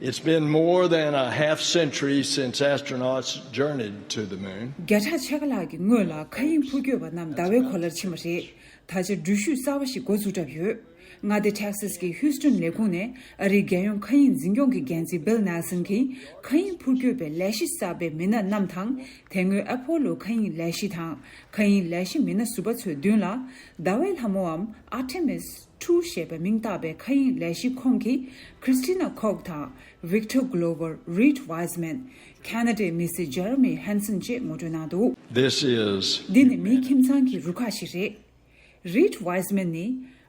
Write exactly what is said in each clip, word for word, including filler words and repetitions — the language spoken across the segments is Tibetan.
It's been more than a half century since astronauts journeyed to the moon. བརྒྱ་ཕྲག་ཕྱེད་ཀ་ལྷག་གི་སྔོན་ལ་མཁའ་དབྱིངས་འཕུར་སྐྱོད་པ་རྣམས་ཟླ་བའི་གོ་ལར་ཕྱིན་པ་རེད། ད་ཆ་འགྲུལ་བཞུད་གསར་བ་ཞིག་འགོ་འཛུགས་གྲབས་ཡོད། མངའ་སྡེ་ཊེག་སཱས་ཀྱི་ཧིའུ་སི་ཊོན་ལས་ཁུངས་ནས་ཨ་རིའི་རྒྱལ་ཡོངས་མཁའ་དབྱིངས་འཛིན་སྐྱོང་གི་འགན་འཛིན་བིལ་ནེལ་སན་གྱིས་མཁའ་དབྱིངས་འཕུར་སྐྱོད་པའི་ལས་གཞི་གསར་པའི་མི་སྣ་རྣམས་དང་། དེ་སྔོན་ཨ་ཕོ་ལོ་མཁའ་དབྱིངས་ལས་གཞི་དང་མཁའ་དབྱིངས་ལས་གཞི་མི་སྣ་ཟུར་པ་ཚོའི་མདུན་ལ། ཟླ་བའི་ལྷ་མོའམ་ཨར་ཊེ་མིས་ཊུ་ཞེས་པའི་མིང་བཏགས་པའི་མཁའ་དབྱིངས་ལས་གཞི་ཁོངས་ཀྱི་ཁྲི་སི་ཊི་ན་ཁོག་དང་། ཝིག་ཊར་གྷོ་ལོ་ཝར། རིཌ་ཝའི་སི་མན། ཁ་ན་ཌའི་མི་སེར་ཇེ་རེ་མི་ཧན་སན་བཅས་ངོ་སྤྲོད་གནང་འདུག། This is འདི་ནི་མིའི་ཁྱིམ་ཚང་གི་རུ་ཁག་ཞིག་རེད། རིཌ་ཝའི་སི་མན་ནི་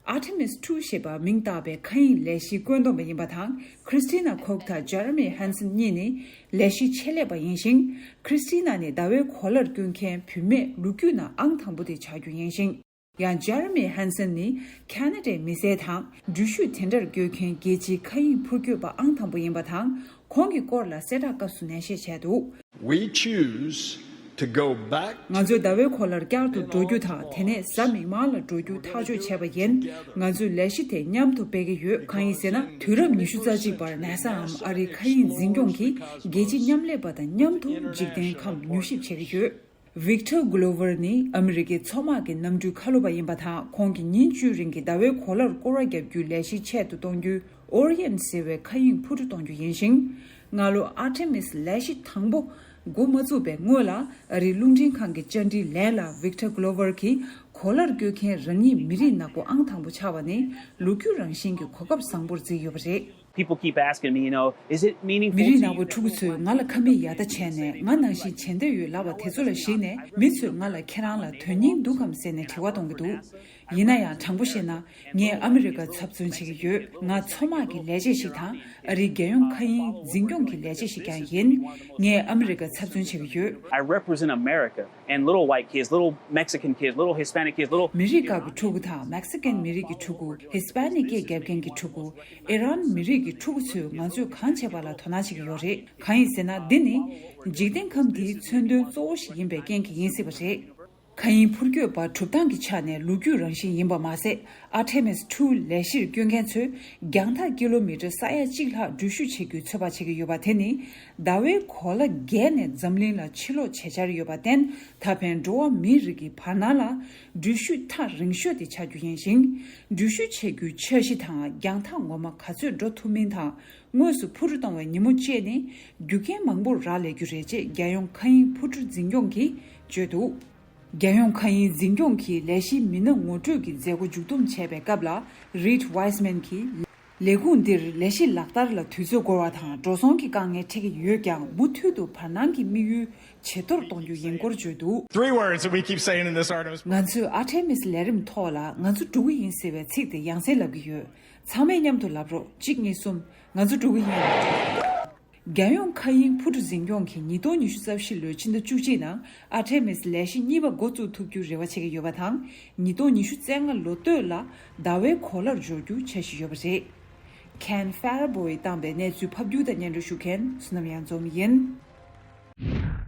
ཨར་ཊེ་མིས་ཊུ་ཞེས་པ་མིང་བཏགས་པའི་མཁའ་དབྱིངས་ལས་གཞིའི་བཀོད་འདོམས་པ་ཡིན་པ་དང་། ཁྲི་སི་ཊི་ན་ཁོག་དང་ཇེ་རེ་མི་ཧན་སན་གཉིས་ནི་ལས་གཞིའི་ཆེད་ལས་པ་ཡིན་ཞིང་། ཁྲི་སི་ཊི་ན་ནི་ཟླ་བའི་གོ་ལར་བསྐྱོད་མཁན་བུད་མེད་ལོ་རྒྱུས་ནང་ཨང་དང་པོ་དེ་ཆགས་རྒྱུ་ཡིན་ཞིང་། ཡང་ཇེ་རེ་མི་ཧན་སན་ནི་ཁ་ན་ཌའི་མི་སེར་དང་འགྲུལ་བཞུད་དེ་འདྲར་བསྐྱོད་མཁན་རྒྱལ་སྤྱིའི་མཁའ་དབྱིངས་འཕུར་སྐྱོད་པ་ཨང་དང་པོ་ཡིན་པ་དང་། ཁོང་གི་སྐོར་ལ་གསལ་བསྒྲགས་སྐབས་སུ་ནན་བཤད་བྱས་འདུག། We choose to go back. ང་ཚོས་ཟླ་བའི་གོ་ལར་བསྐྱར་དུ་འགྲོ་རྒྱུ་དང་། དེ་ནས་གཟའ་མིག་དམར་ལ་འགྲོ་རྒྱུ་ཐག་གཅོད་བྱས་པ་ཡིན། ང་ཚོས་ལས་གཞི་དེ་མཉམ་དུ་སྤེལ་གྱི་ཡོད། གང་ཡིན་ཟེར་ན། དུས་རབས་ཉི་ཤུ་རྩ་གཅིག་པར་ནཱ་སའམ་ཨ་རིའི་མཁའ་དབྱིངས་འཛིན་སྐྱོང་གིས་རྒྱལ་སྤྱིའི་མཉམ་ལས་པ་དང་མཉམ་དུ་འཇིག་རྟེན་ཁམས་མྱུལ་ཞིབ་བྱེད་ཀྱི་ཡོད། ཝིག་ཊར་གྷོ་ལོ་ཝར་ནི་ཨ་མི་རི་ཀའི་མཚོ་དམག་གི་གནམ་གྲུའི་ཁ་ལོ་པ་ཡིན་པ་དང་། ཁོང་གིས་ཉིན་བཅུའི་རིང་གི་ཟླ་བའི་གོ་ལར་སྐོར་བ་བརྒྱབ་རྒྱུའི་ལས་གཞི་ཆེད་དུ་གཏོང་རྒྱུའི་ཨོ་རི་ཡན་ཟེར་བའི་མཁའ་དབྱིངས་འཕུར་གྲུ་གཏོང་རྒྱུ་ཡིན་ཞིང་། སྔ་ལོ་ཨར་ཊེ་མིས་ལས་གཞི་དང་པོ་འགོ་མ་བཙུགས་པའི་སྔོན་ལ། ཨ་རིའི་རླུང་འཕྲིན་ཁང་གི་བཅར་འདྲིའི་ལན་ལ་ཝིག་ཊར་གྷོ་ལོ་ཝར་གྱིས་གོ་ལར་བསྐྱོད་མཁན་རང་ཉིད་མི་རིགས་ནག་པོ་ཨང་དང་པོ་ཆགས་པ་ནི་ལོ་རྒྱུས་རང་བཞིན་གྱི་གོ་སྐབས་བཟང་པོར་བརྩིས་ཡོད་པ་རེད། People keep asking me, you know, is it meaningful མི་རིགས་to ནག་པོ་you? ཕྲུ་གུ་ཚོས་ང་ལ་ཁ་མིག་ཡར་ལྟ་བྱས་ནས། ང་ནང་བཞིན་བྱེད་འདོད་ཡོད་ལབ་པ་དེ་ཚོ་ལ་གཞིགས་ནས། མི་ཚོས་ང་ལ་ཁྱེད་རང་ལ་དོན་སྙིང་འདུག་གམ་ཟེར་ནས་དྲི་བ་གཏོང་གི་འདུག། ཡིན་ན་ཡང་། དྲང་པོ་བཤད་ན། ངས་ཨ་མི་རི་ཀར་ཚབ་མཚོན་བྱེད་ཀྱི་ཡོད། ང་མཚོ་དམག་གི་ལས་བྱེད་ཞིག་དང་། ཨ་རིའི་རྒྱལ་ཡོངས་མཁའ་དབྱིངས་འཛིན་སྐྱོང་གི་ལས་བྱེད་ཞིག་ཀྱང་ཡིན། ངས་ཨ་མི་རི་ཀར་ཚབ་མཚོན་བྱེད་ཀྱི་ཡོད། I represent America and little white kids, little Mexican kids, little Hispanic kids, little མི་རིགས་ཁག་གི་ཕྲུ་གུ་དང་། མེག་སི་ཀན་མི་རིགས་ཀྱི་ཕྲུ་གུ། ཧི་སི་པ་ནིག་སྐད་རྒྱབ་མཁན་གྱི་ཕྲུ་གུ། ཨི་རན་མི་རིགས་ཀྱི་ཕྲུ་གུ་ཚོས་ང་ཚོས་གང་བྱེད་པ་ལ་དོ་སྣང་བྱེད་ཀྱི་ཡོད་རེད། གང་ཡིན་ཟེར་ན། འདི་ནི་འཇིག་རྟེན་ཁམས་འདིའི་མཚོན་དོན་གཙོ་བོ་ཞིག་ཡིན་པའི་རྐྱེན་གྱིས་ཡིན་སྲིད་པ་རེད། མཁའ་དབྱིངས་འཕུར་སྐྱོད་པ་གྲུབ་སྟངས་ཀྱི་ཆ་ནས་ལོ་རྒྱུས་རང་བཞིན་ཡིན་པ་མ་ཟད། ཨར་ཊེ་མིས་ཊུ་ལས་གཞིར་བསྐྱོད་མཁན་ཚོས་རྒྱང་ཐག་ཀི་ལོ་མི་ཊར་ས་ཡ་གཅིག་ལྷག་འགྲུལ་བཞུད་བྱེད་རྒྱུའི་ཚོད་དཔག་བྱེད་ཀྱི་ཡོད་པ། དེ་ནི་ཟླ་བའི་གོ་ལ་བརྒལ་ནས་འཛམ་གླིང་ལ་ཕྱིར་ལོག་བྱེད་འཆར་ཡོད་པར་བརྟེན། ད་ཕན་འགྲོ་བ་མིའི་རིགས་ཀྱི་བར་སྣང་ལ་འགྲུལ་བཞུད་ཐག་རིང་ཤོས་དེ་ཆགས་རྒྱུ་ཡིན་ཞིང་། འགྲུལ་བཞུད་བྱེད་རྒྱུའི་འཆར་གཞི་དང་། རྒྱང་ཐག་ངོ་མ་ག་ཚོད་འགྲོ་ཐུབ་མིན་དང་། དངོས་སུ་འཕུར་གཏོང་བའི་ཉིན་མོ་བཅས་ནི་རྒྱུ་རྐྱེན་མང་པོར་རག་ལས་རྒྱུ་རེད་ཅེས་རྒྱལ་ཡོངས་མཁའ་དབྱིངས་འཕུར་གྲུ་འཛིན་སྐྱོང་གིས་བརྗོད་འདུག། རྒྱལ་ཡོངས་མཁའ་དབྱིངས་འཛིན་སྐྱོང་གིས་ལས་གཞིའི་མི་སྣ་ངོ་སྤྲོད་ཀྱི་མཛད་སྒོ་མཇུག་བསྡོམས་བྱས་པའི་སྐབས་ལ། རིཌ་ཝའི་སི་མན་གྱིས། ལས་ཁུངས་འདིར་ལས་གཞི་ལག་བསྟར་ལ་དུས་ཚོད་འགོར་བ་དང་། འགྲོ་སོང་གི་དཀའ་ངལ་འཕྲད་ཀྱི་ཡོད་ཀྱང་། མུ་མཐུད་དུ་བར་སྣང་གི་དམིགས་ཡུལ་ཇེ་མཐོར་གཏོང་རྒྱུ་ཡིན་སྐོར་བརྗོད་འདུག། Three words that we keep saying in this Artemis. ང་ཚོས་ཨར་ཊེ་མིས་ལས་རིམ་ཐོག་ལ། ང་ཚོ་འགྲོ་གི་ཡིན་ཟེར་བའི་ཚིག་དེ་ཡང་སེ་ལབ་ཀྱི་ཡོད། ཚང་མས་མཉམ་དུ་ལབ་རོགས། གཅིག་གཉིས་གསུམ། ང་ཚོ་འགྲོ་གི་ཡིན། རྒྱལ་ཡོངས་མཁའ་དབྱིངས་འཕུར་གྲུ་འཛིན་སྐྱོང་གིས་ཉིས་སྟོང་ཉི་ཤུ་རྩ་བཞི་ལོའི་ཕྱི་ཟླ་བཅུ་གཅིག་ནང་ཨར་ཊེ་མིས་ལས་གཞི་གཉིས་པ་འགོ་བཙུགས་ཐུབ་རྒྱུའི་རེ་བ་བྱེད་ཀྱི་ཡོད་པ་དང་། ཉིས་སྟོང་ཉི་ཤུ་རྩ་ལྔ་ལོ་སྟོད་ལ་ཟླ་བའི་གོ་ལར་འབྱོར་རྒྱུ་འཆར་གཞི་ཡོད་པ་རེད། ཁེན་ཕེ་ར་བྷོ་ཡིས་བཏང་པའི་གནས་ཚུལ་ཕབ་སྒྱུར་དང་སྙན་སྒྲོན་ཞུ་མཁན་བསོད་ནམས་གཡང་འཛོམས་ཡིན།